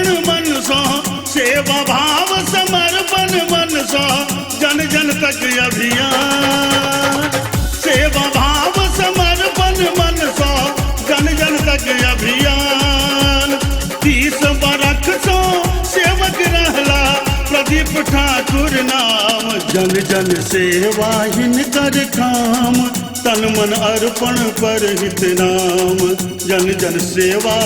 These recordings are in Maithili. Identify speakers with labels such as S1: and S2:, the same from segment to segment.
S1: समर्पण मन सो, सेवा भाव समर्पण मन सो, जन जन तक अभियान। सेवा भाव समर्पण मन सो, जन जन तक अभियान। 30 बरख सो सेवक रहला प्रदीप ठाकुर नाम। जन जन सेवा हिनकर काम, तन मन अर्पण पर हित नाम। जन जन सेवा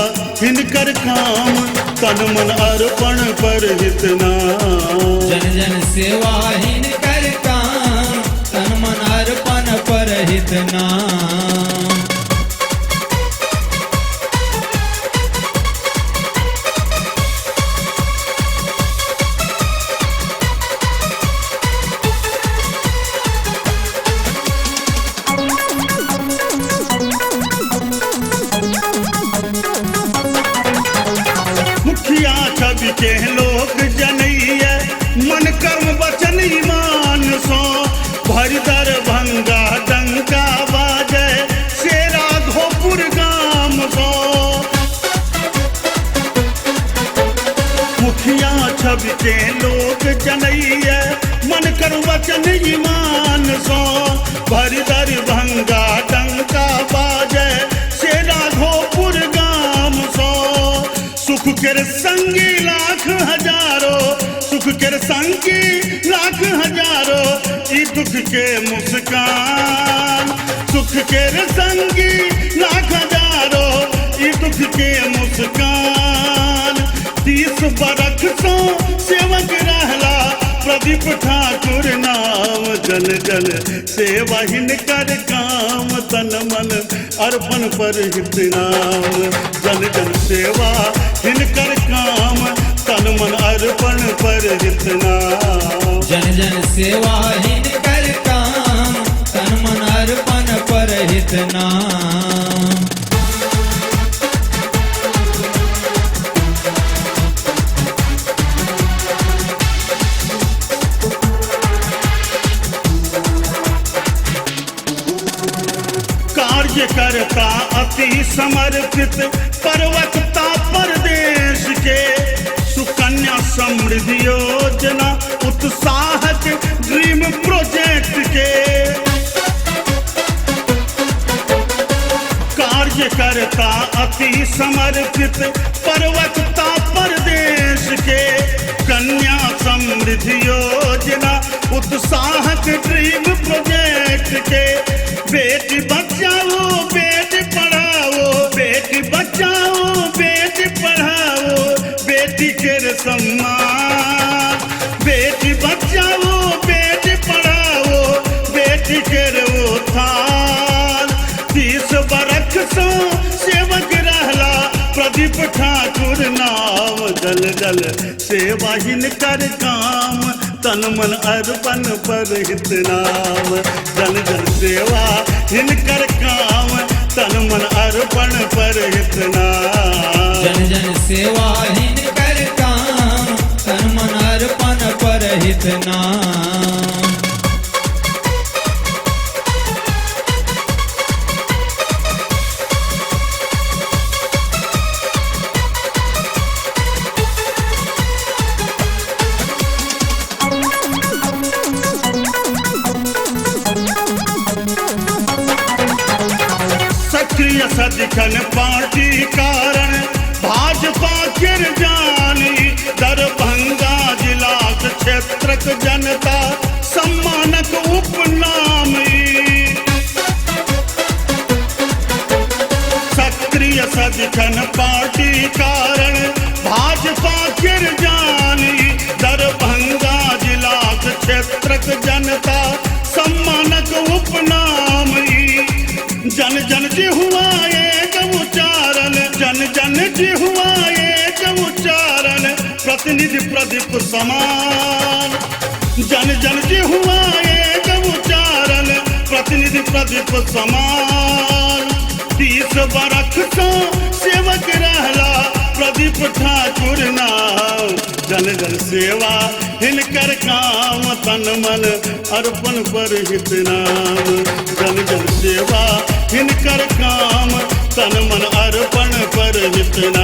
S1: हिनकर काम, तन मन अर्पण पर हित नाम।
S2: जन जन सेवा हिनकर काम, तन मन अर्पण पर हित नाम।
S1: मुखिया छवि के लोक जनैया, मन कर्म वचन ईमान सो। भरि दरभंगा डंका बाजे, से राघोपुर गाम सो। मुखिया छवि के लोक जनैया, मन कर्म वचन ईमान सो। भरि दरभंगा डंका बाजे, से राघोपुर गाम सो। सुख केर संगी लाख हजारो, सुख केर संगी लाख हजारो, ई दुख के मुस्कान। सुख केर संगी लाख हजारो, ई दुख के मुस्कान। 30 बरख सो सेवक रहला प्रदीप ठाकुर नाम। जन जन सेवा हिनकर काम, तन मन अर्पण पर हित नाम। जन जन सेवा हिनकर काम, तन मन अर्पण पर हित नाम।
S2: जन जन सेवा हिनकर काम, तन मन अर्पण पर हित नाम।
S1: कार्यकर्ता अति समर्पित, प्रवक्ता परदेश के। सुकन्या समृद्धि योजना उत्साहक ड्रीम प्रोजेक्ट के। कार्यकर्ता अति समर्पित, प्रवक्ता परदेश के। कन्या समृद्धि योजना उत्साहक ड्रीम प्रोजेक्ट के। बेटी बचाओ बेटी पढ़ाओ, बेटी बचाओ बेटी पढ़ाओ, बेटी के सम्मान। बेटी बचाओ बेटी पढ़ाओ, बेटी के उत्थान। 30 बरख सो सेवक रहला प्रदीप ठाकुर नाम। जल जल सेवा हिनकर काम, तन मन अर्पण पर हित नाम। जन जन सेवा हिनकर काम, तन मन अर्पण पर हित नाम।
S2: जन जन सेवा हिनकर काम, तन मन अर्पण पर हित नाम।
S1: सक्रिय सदिखन पार्टी कारण, भाजपा केर जानी। दरभंगा जिलाक क्षेत्रक जनता सम्मानक उपनाम। सक्रिय सदिखन पार्टी कारण, भाजपा केर जानी। दरभंगा जिलाक क्षेत्रक जनता सम्मानक उपनाम। जन जन जी हुआ एक उच्चारण, जन जन जी हुआ एक उच्चारण, प्रतिनिधि प्रदीप समान। जन जन जी हुआ एक उच्चारण, प्रतिनिधि प्रदीप समान। 30 बरख सो सेवक रहला प्रदीप ठाकुर नाम। जन जन सेवा हिनकर काम, तन मन अर्पण पर हित नाम। जन जन सेवा हिनकर काम, तन मन अर्पण पर हित नाम।